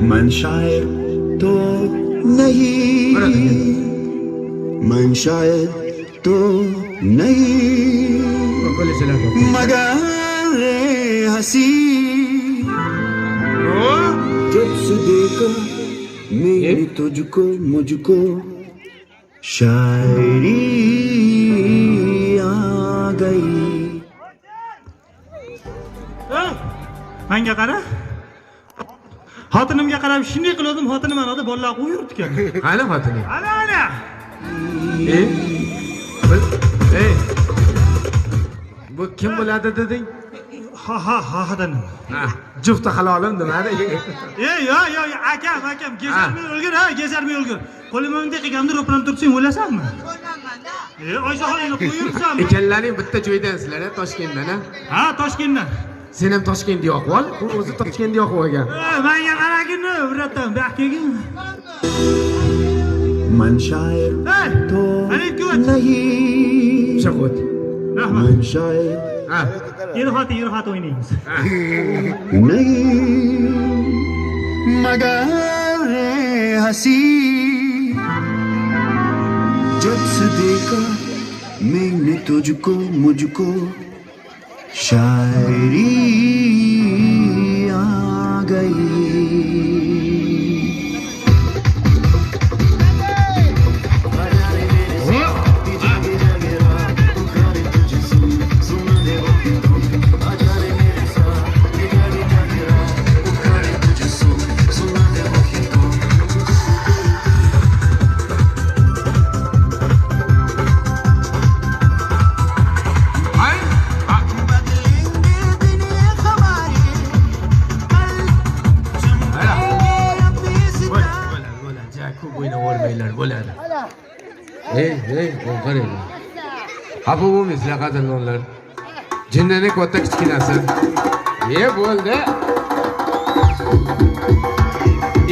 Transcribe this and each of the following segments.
मन शायर तो नहीं, मन शायर तो नहीं, मगर हंसी। जब से देखा मैंने तुझको मुझको शायरी आ गई। Manga qara. Xotinimga qarab shunday qildim, xotinim anada bolalar qo'yib yuribdi ekan. Qani xotining? Ana, ana. Ey. Bu kim bo'ladi deding? Ha, ha, ha, xotinim. Ha, jufti halolim nimani? Ey, yo, yo, akam, akam, gezarmay o'lgin, ha, gezarmay o'lgin. Qo'limni bunday qilganimda ro'pram tursang o'lasanmi? Ey, Oysha xolangni qo'yib yuribsanmi? Ekanlaring bitta joydansizlar, ha, Toshkentdan, ha? Ha, Toshkentdan. Sen ham Toshkentda yo'q ol, u o'zi Toshkentda yo'q olgan. Menga qaragin, birotam, bu yoqqa kelgin. Man shayr to nahi. Shaqot. Rahmat. Man shayr. Ha. Yurxat, yurxat o'ynaymiz. Nahi magar hasi. Jab se dekha maine tujhko mujhko शायरी आ गई। Bo'ladi. Ey, ey, qaranglar. Xafa bo'lmaysizlar, qadrdonlar. Jinnini katta kichkinasi. E, bo'ldi.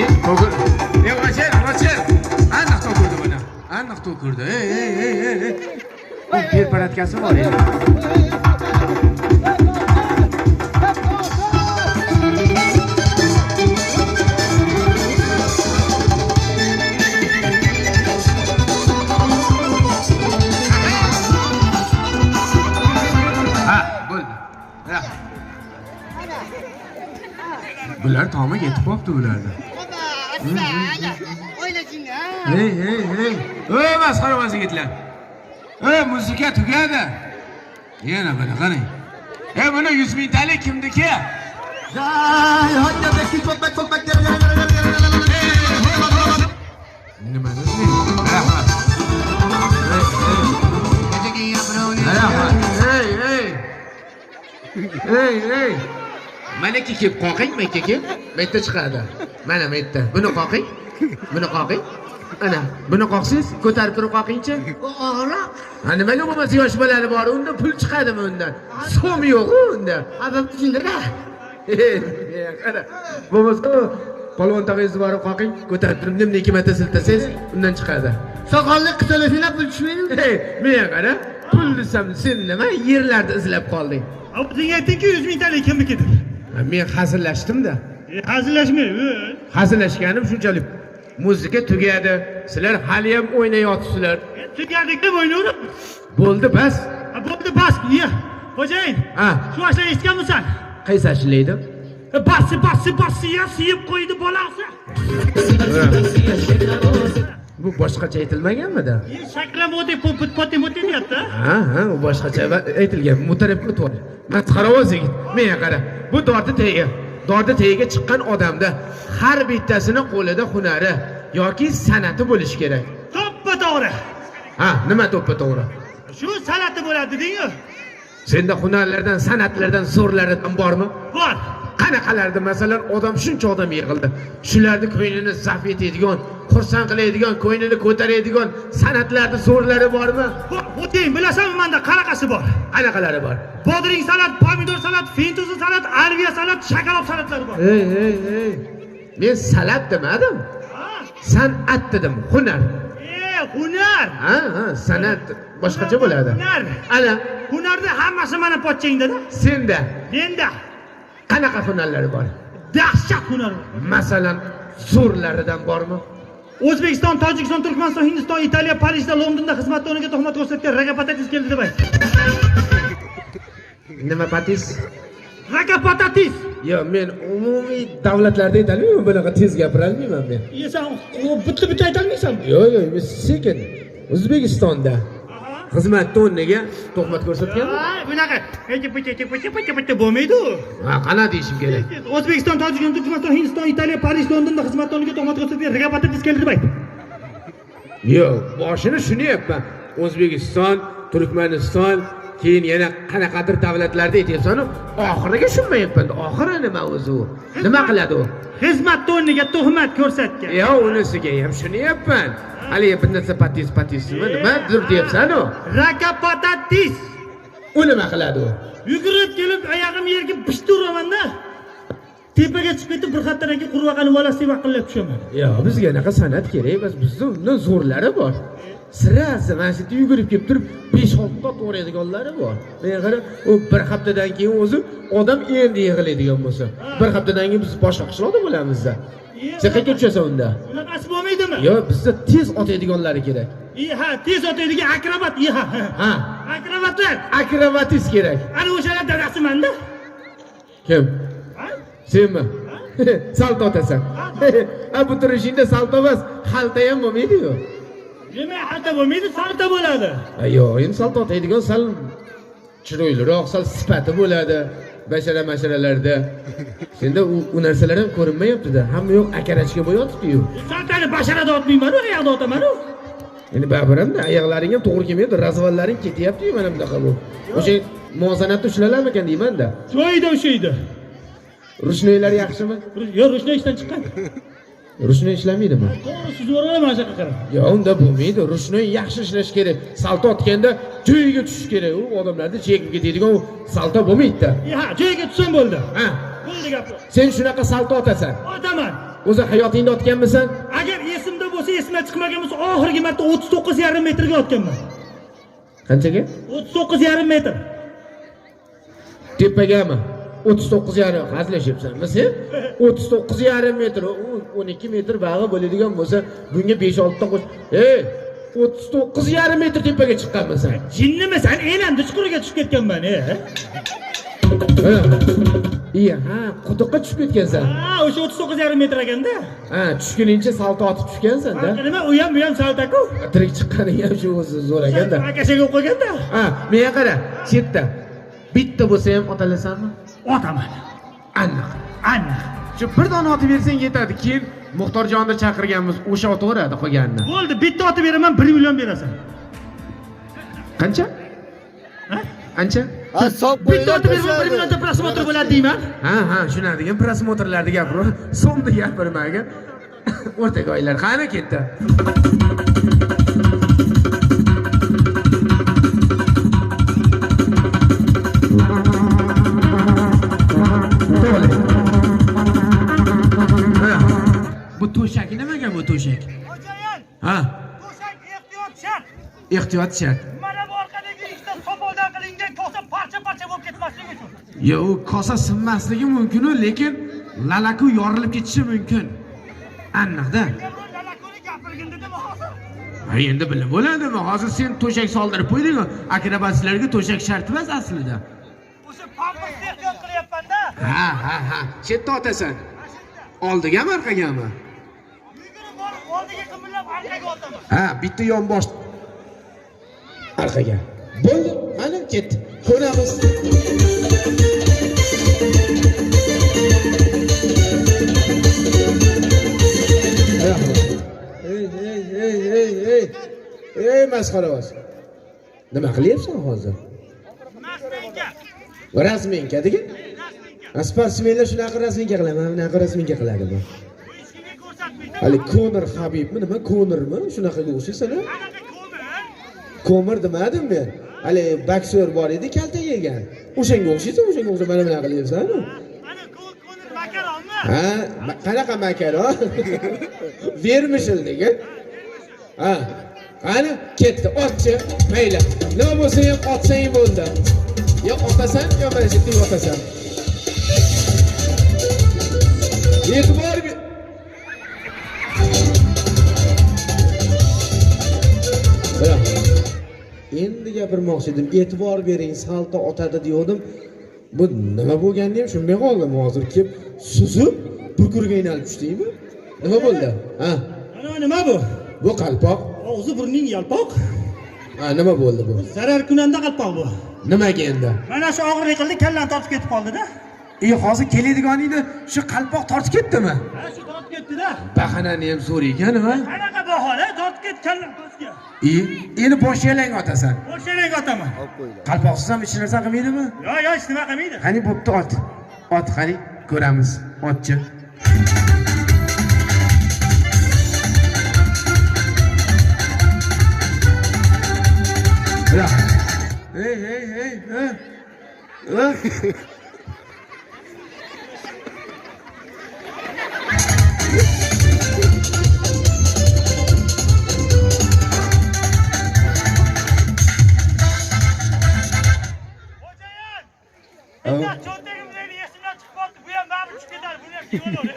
E, to'g'ri. E, Rocher, Rocher. Aniq to'kirdi buni. Aniq to'kirdi. Ey, ey, ey, ey, ey. Bu perparatkasi bor endi. Bular tomi yetib qopti ularda. Hey, hey, hey. Ey, masxarabaz yigitlar. Ey, muzika tugadi. Yana buni qarang. Ey, buni 100 mingtalik kimniki? Nimani? Rahmat. Rahmat. Hey, hey. Hey, hey. Mana kelib qoqing, mana kelib, bu yerda chiqadi. Mana bu yerda. Buni qoqing. Buni qoqing. Ana, buni qoqsangiz, ko'tarib turib qoqingchi. Og'riq. Ha, nimaga bo'lmasa yosh bolali bor, unda pul chiqadimi undan? So'm yo'q-ku unda. Azab tushundira. Qara. Bo'lmasa polvon tog'ingizni borib qoqing, ko'tarib turib nimni ikki marta siltasangiz, undan chiqadi. Soqolli qisalasini pul tushmaydimi? Hey, menga qara. Pul desam, sen nima yerlarda izlab qolding? O'zing aytding-ku 100 mingtalik kimniki deb. Men hazillashdim-da. Hazillashmay. Hazillashganim shunchalik. Muzika tugadi. Sizlar hali ham o'ynayapsizlar. Tugadik deb o'ynayveribmiz. Bo'ldi, bas. Bo'ldi, bas. Ye. Xo'jayin. Ha. Shu ashulani eshitganmisan? Qaysi ashula edi? Basi, basi, basi, ya siyib qo'ydi bolasi. Bu boshqacha aytilmaganmidi? Shaklamodi poti moti deyapti. Ha, ha, u boshqacha aytilgan. Mutarrif o'tib. Masxaravoz yigit. Menga qara. Bu dorni tagiga, dorni tagiga chiqqan odamda har bittasini qo'lida hunari yoki san'ati bo'lishi kerak. To'ppa to'g'ri. Ha, nima to'ppa to'g'ri? Shu san'ati bo'ladi deding-ku. Senda hunarlardan, san'atlardan zo'rlaridan bormi? Bor. Qanaqalardi? Masalan, odam shuncha odam yig'ildi. Shularni ko'nglini zabt etadigan, xursand qiladigan, ko'nglini ko'taradigan san'atlarni zo'rlari bormi? Bor. O'ting, bilasanmi menda qanaqasi bor? Qanaqalari bor? Bodring salat, pomidor salat, fentozi salat, alviya salat, shakarob salatlari bor. Ey, ey, ey. Men salat demadim. San'at dedim, hunar. Hunar. Ha, ha, san'at boshqacha bo'ladi. Hunar. Ana, hunarni hammasi mana pochchangda-da. Senda. Menda. Qanaqa hunarlari bor? Dahshat hunar bor. Masalan, zo'rlaridan bormi? O'zbekiston, Tojikiston, Turkmaniston, Hindiston, Italiya, Parijda, Londonda xizmat o'rniga tuhmat ko'rsatgan Ragapatatis keldi deb ayt. Nima patis? Ragapatatis. Yo, men umumiy davlatlarda aytolmayman, bunaqa tez gapira olmayman men. Sen bitta bitta aytolmaysanmi? Yo'q, yo'q, men sekin. O'zbekistonda xizmat o'rniga tuhmat ko'rsatganmi? Bunaqa bitta bo'lmaydi u. Ha, qana deyishim kerak. O'zbekiston, Tojikiston, Turkmaniston, Hindiston, Italiya, Parij, Londonda xizmat o'rniga tuhmat ko'rsatgan Ragapatatis keldi deb ayt. Yo'q, boshini tushunyapman. O'zbekiston, Turkmaniston, keyin yana qanaqadir davlatlarda aytyapsan-u, oxiriga tushunmayapman. Oxiri nima o'zi u? Nima qiladi u? Xizmat o'rniga tuhmat ko'rsatgan. Yo'q, unisiga ham tushunyapman. Hali bir narsa patis patismi nimadir deyapsan-u? Ragapatatis. U nima qiladi u? Yugurib kelib oyog'im yerga pishti uraman-da. Tepaga chiqib ketib bir haftadan keyin qurbaqani bolasi vaqillab tushaman. Yo'q, bizga anaqa san'at kerak emas. Bizda undan zo'rlari bor. Sirasi mana shu yerda yugurib kelib turib 5-6 ta to'g'raydiganlari bor. Men qara, u bir haftadan keyin o'zi odam endi yig'iladigan bo'lsa, bir haftadan keyin biz boshqa qishloqda bo'lamizda. Sen qayerga tushasan unda? Unaqasi bo'lmaydimi? Yo'q, bizda tez otadiganlari kerak. Ha, tez otadigan akrobat, ha. Ha, Akrobatlar. Akrobatist kerak. Ana o'shalar dadasi manda. Kim? Ha? Senmi? Salto otasan. Ha, bu turishingda salto emas, xalta ham bo'lmaydi-yu. Nima xalta bo'lmaydi, salto bo'ladi. Yo'q, endi salto otadigan sal chiroyliroq, sal sifati bo'ladi. Bashara-masharalarda. Senda u narsalar ham ko'rinmayapti-da. Hamma yo'q akarachka bo'yotibdi-yu. Saltani basharada otmayman-u, oyoqda otaman-u. Endi baribir hamda oyoqlaring ham to'g'ri kelmayapti, razvallaring ketyapti-yu mana bunaqa bu. O'sha muvozanatni ushlalarmikan deyman-da. Joyida o'shaydi. Rushnoylar yaxshimi? Yo'q, rushnoy ishdan chiqqan. Rushnoy ishlamaydimi? To'g'ri suzib yuboraman mana shu yoqqa qarab. Yo'q, unda bo'lmaydi. Rushnoy yaxshi ishlash kerak. Salto otganda joyiga tushish kerak. U odamlarni chekib ketadigan u salto bo'lmaydi-da. Ha, joyiga tushsam bo'ldi. Ha. Bo'ldi gap. Sen shunaqa salto otasan. Otaman. O'zi hayotingda otganmisan? Agar esimda bo'lsa, esimdan chiqmagan bo'lsa, oxirgi marta 39,5 metrga otganman. Qanchaga? 39,5 metr. Tepagami? 39,5. Hazillashyapsanmi sen? 39,5 metr, 12 metr bag'i bo'ladigan bo'lsa, bunga 5-6 ta qo'sh. Ey, 39,5 metr tepaga chiqqanmisan? Jinnimisan? Elamni chuquriga tushib ketganman, Iya, ha, quduqqa tushib ketgansan. Ha, o'sha 39,5 metr ekanda. Ha, tushguningcha salto otib tushgansan-da. Nima, u ham bu ham salta-ku. Tirik chiqqaning ham shu o'zi zo'r ekanda. Akashaga qo'yganda. Ha, menga qara, chetda bitta bo'lsa ham otalasanmi? Otaman. Aniq. Aniq. Shu bir dona otib bersang yetadi. Keyin Muxtorjonni chaqirganmiz, o'sha otaveradi qolganini. Bo'ldi, bitta otib beraman, 1 million berasan. Qancha? Ha? Qancha? Ha, sob Bitta otib beraman, 1 millionta prosmotr bo'ladi deyman. Ha, ha, shunday degan prosmotrlarni gapir. So'mni gapirmagan. O'rtaga oylar qani ketdi? Bu to'shak nimaga bu to'shak? Xo'jayin, Ha, to'shak ehtiyot shart. ehtiyot shart. Mana bu orqadagi ikkita sopoldan qilingan kosa parcha-parcha bo'lib ketmasligi uchun. Yo, u kosa sinmasligi mumkin-u, lekin lalaku yorilib ketishi mumkin. Aniqda. Lalakuni gapirgin dedim hozir. Ha, endi bilib bo'ladimi? Hozir sen to'shak soldirib qo'yding-ku. Akrobatchilarga to'shak shart emas aslida. O'sha pampersni ehtiyot qilyapman-da. Ha, ha, ha. Chetda otasan. Oldigami, orqagami? Yugurib borib oldiga qimillab orqaga otaman. Ha, bitta yonbosh orqaga. Bo'ldi, mana ketdi. Ko'ramiz. Ey, ey, ey, ey, ey. Ey, masxaravoz. Nima qilyapsan hozir? Razmenka. Razmenka degin? Sportsmenlar shunaqa razmenka qiladi, mana bunaqa razmenka qiladi bu. Hech kimga ko'rsatmaydi. Hali Konor Habibmi, nima Konormi? Shunaqaga o'xshaysan, a? Qanaqa ko'mir? Ko'mir demadim men. Hali boksyor bor edi, kalta yegan. O'shanga o'xshaysan, o'shanga o'xshab mana bunaqa qilyapsan-ku. Ana Konor makaronmi? Ha, qanaqa makaron? Vermishil degan. Ha, qani ketdi, otchi, mayli. Nima bo'lsa ham otsang bo'ldi. Yo otasan, yo mana shu yerda yotasan. E'tibor ber. Endi gapirmoqchi edim. E'tibor bering, salto otadi degandim. Bu nima bo'lganini ham tushunmay qoldim. Hozir kelib suzib burkurga aylanib tushdingmi? Nima bo'ldi? Ha? Mana nima bu? Bu qalpoq. Og'zi burning yalpoq. Ha, nima bo'ldi bu? Zarar kunanda qalpoq bu. Nimaga endi? Mana shu og'irlik qildi, kallani tortib ketib qoldi-da. Hozir keladiganingni shu qalpoq tortib ketdimi? Ha, shu tortib ketdi-da. Bahanani ham zo'r ekan, ha? Qanaqa bahona? Tortib ketdi kallam pastga. Endi bosh yalang otasan. Bosh yalang otaman. Qalpoqsiz ham hech narsa qilmaydimi? Yo'q, yo'q, hech nima qilmaydi. Qani bo'pti, ot. Ot qani, ko'ramiz. Otchi. Hey, hey, hey, hey. Xo'jayin! Bitta cho'ntagimdagi esimdan chiqib qoldi. Bu ham baribir tushib ketadi, buni ham kiyib olaver.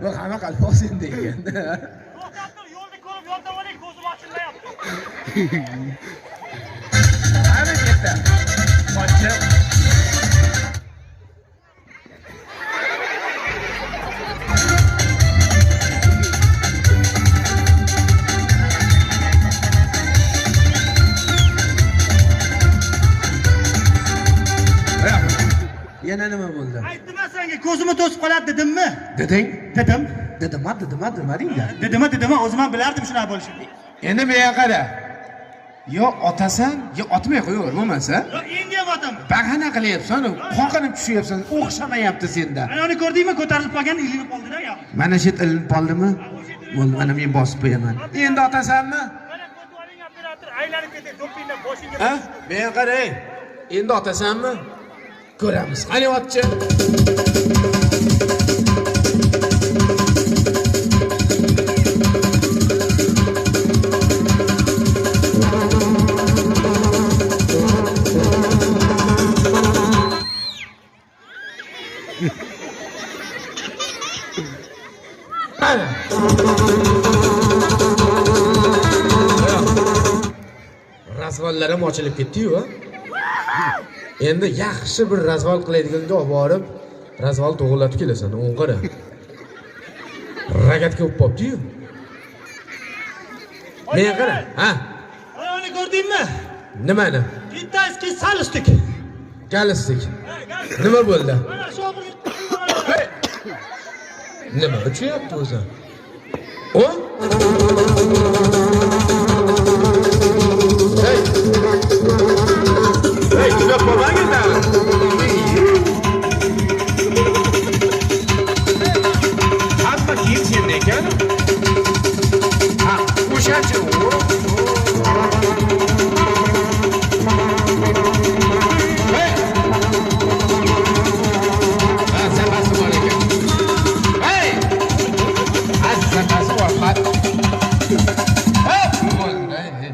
Bu hamma qalpoq senda ekan. To'xtab tur, yo'lni ko'rib yondan oling, ko'zim ochilmayapti. Ana ketdi. Qochib. Yana nima bo'ldi? Aytdim-a senga, ko'zimni to'sib qoladi dedimmi? Deding? Dedim. Dedim-a, dedim-a, demading-da. Dedim-a, dedim-a, o'zim ham bilardim shunaqa bo'lishini. Endi menga qara. Yo otasan, yo otmay qo'yaver, bo'lmasa. Yo'q, endi ham otaman. Bahana qilyapsan, qoqinib tushyapsan, o'xshamayapti senda. Mana uni ko'rdingmi, ko'tarilib qolgan, ilinib qoldi-da yo'q. Mana shu ilinib qoldimi? Bo'ldi, mana men bosib qo'yaman. Endi otasanmi? Mana ko'tib oling, operator, aylanib ketay, do'ppingdan boshingga. Ha? Menga qara, endi otasanmi? Ko'ramiz. Qani otchi? Razvollar ham ochilib ketdi-yu. Endi yaxshi bir razvol qiladiganga olib borib, razvol to'g'irlatib kelasan, o'ng qara. Ragatka o'p bo'pti-yu. Menga qara, ha? Mana uni ko'rdingmi? Nimani? Bittasi salistik. Galistik. Nima bo'ldi? Mana shu og'irlik. Nima uchyapti o'zi? O? Hey! Hey, tushab qolmangizmi? Hamma kiyim senda ekan. Ha, o'shancha. Hey! Ha, zapasi bor ekan. Hey! Ha, zapasi bor. Hop! Bo'ldi, hey.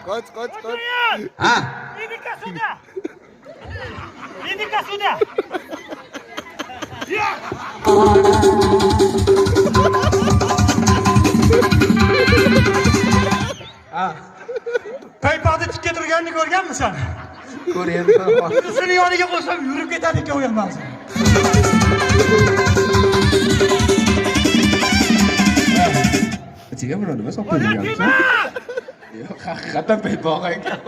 Kaç kaç kaç. Ha? Иди-ка сюда! Иди-ка сюда! Ha. Paypoqda tikka turganini ko'rganmisan? Ko'ryapman. Shuni yoniga qo'ysam yurib ketadi ikkovi ham ba'zi. Ichiga biror nima solib qo'yganmisan? Yo'q, haqiqatan paypoq ekan.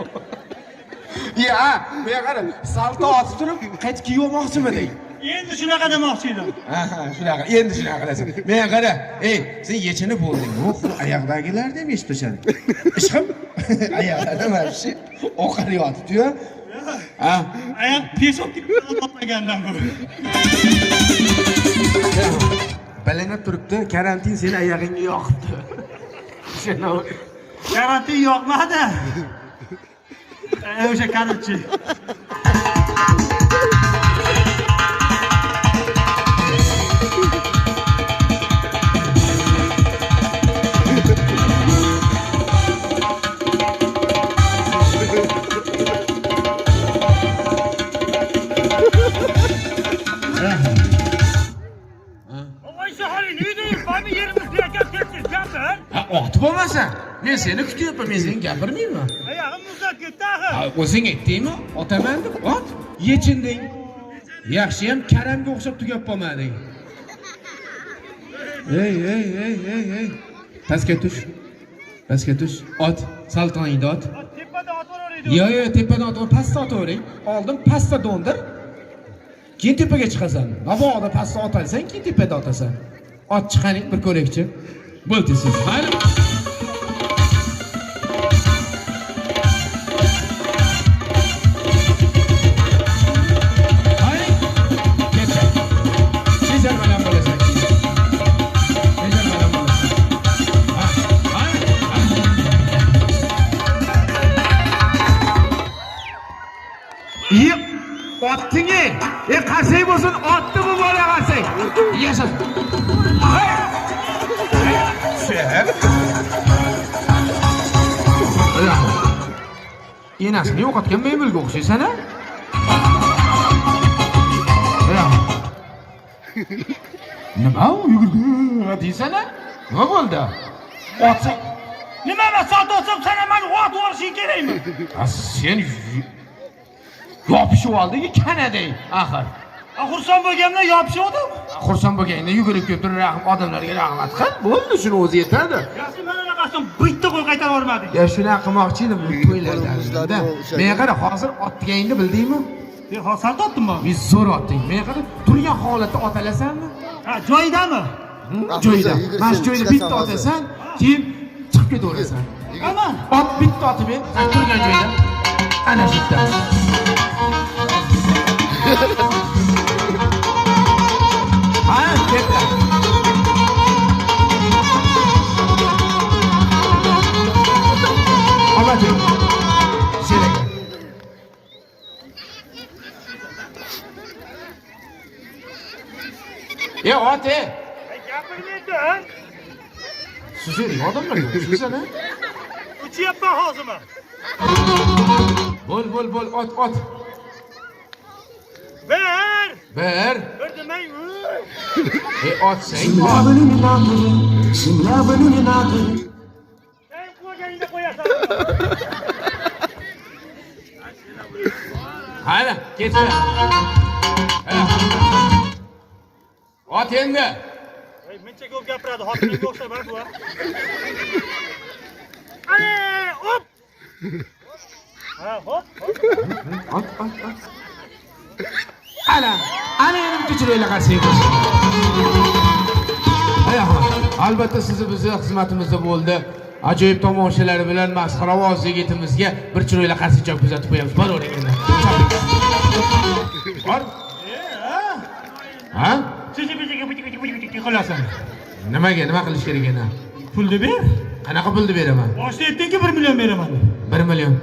Ya, bu yoqqa qara, salto otib turib, qaytib kiyib olmoqchimiding? Endi shunaqa demoqchi edim. Ha, shunaqa, endi shunaqa qilasan. Menga qara, ey, sen yechinib bo'lding. Yo'q, oyoqdagilarni ham yechib tashlading. Ishqim, oyoqlarda mana shu oqar yotibdi-yu. Ha, Oyoq pesok topmagandan bu. Bilinib turibdi, karantin seni oyog'ingga yoqibdi. Shuni Karantin yoqmadi. O'sha короче. seni kutyapman, men seni gapirmayman. Oyog'im muzlab ketdi axir. O'zing aytdingmi? Otaman deb ot, yechinding. Yaxshiyam karamga o'xshab tugab qolmading. Ey, ey, ey, ey, ey. Pastga tush. Pastga tush. Ot, saltoningni ot. Tepada otavering. Yo'q, yo'q, tepadan otib, pastda otavering. Oldin pastda do'ndir. Keyin tepaga chiqasan. Mabodo pastda otalsang, keyin tepada otasan. Ot chiqaring bir ko'rakchi. Bo'ldi siz. Mayli. Otding ey! Qarsak bo'lsin, otdi bu bola qarsak. Yashasin. Enasini yo'qotgan maymunga o'xshaysan a? Nima u yugurdi deysan a? Nima bo'ldi? Otsa Nima men salto otsam sana meni ot yuborishing kerakmi? Sen yopishib olding kanaday axir. Xursand bo'lganimdan yopishib oldim. Xursand bo'lganingda yugurib kelib turib rahm odamlarga rahmat qil. Bo'ldi, shuni o'zi yetadi. Yaxshi, mana anaqasini bitta qo'l qaytarib yubormading. Ya shunaqa qilmoqchi edim bu to'ylarda. Men qara, hozir otganingni bildingmi? Hozir salto otdimmi? Men zo'r otding. Men qara, turgan holatda otalasanmi? Ha, joyidami? Joyida. Mana shu joyda bitta otasan, keyin chiqib ketaverasan. Aman. Ot bitta otib ber, turgan joyda. Ana shu yerda. Ha, ketdi. Omading. Sherak. E, ot, e. Gapirmaydi, ha? Suzering odamlarga o'xshaysan, ha? Uchyapman hozirmi? Bo'l, bo'l, bo'l, ot, ot. Bir. Bir. Bir demang, E, otsang, ot. Sen qo'yganingda qo'yasan. Qani, ketdi. Ot endi. Ey, muncha ko'p gapiradi, xotinimga o'xshab bu. Ana, hop. Ha, hop. Ot, ot, ot. Ana, ana endi bitta chiroyli qarsak bo'lsin. Rahmat. Albatta sizni bizni xizmatimizda bo'ldi. Ajoyib tomoshalari bilan masxaravoz yigitimizga bir chiroyli qarsak chop kuzatib qo'yamiz. Bor o'ring endi. Bor. Ha? Qilasan. Nimaga, nima qilish kerak endi? Pulni ber. Qanaqa pulni beraman? Boshda aytdingki 1 million beraman. 1 million.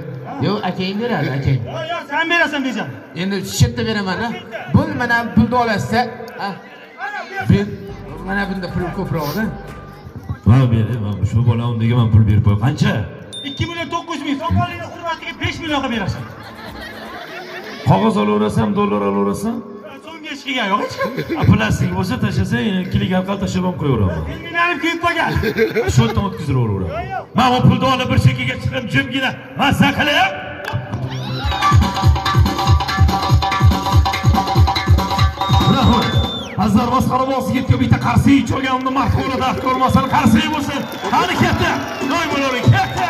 Yo'q, akang beradi, akang. Yo'q, yo'q, sen berasan deysan. Endi shu yerda beraman, ha? Bul mana pulni olasiz, ha? Mana bunda pul ko'proq-da. Va beraman, shu bola undiga men pul berib qo'y. Qancha? 2 million 900 ming. Soqolingni hurmatiga 5 million qilib berasan. Qog'oz olaverasan, dollar olaverasan? So'nggi ish qilgan yo'q hech kim. Plastik bo'lsa tashlasang, kilik orqali tashlab ham qo'yaveraman. Meni kuyib qolgan. Shu yerdan o'tkazib yuboraveraman. Men bu pulni olib bir chekkaga chiqib jimgina mazza qilib. Rahmat. Azizlar, masxaraboz yigitga bitta qarsak cholgan uni mard qo'lida dard ko'rmasin, qarsak bo'lsin. Qani ketdi. Noy bo'lavering, ketdi.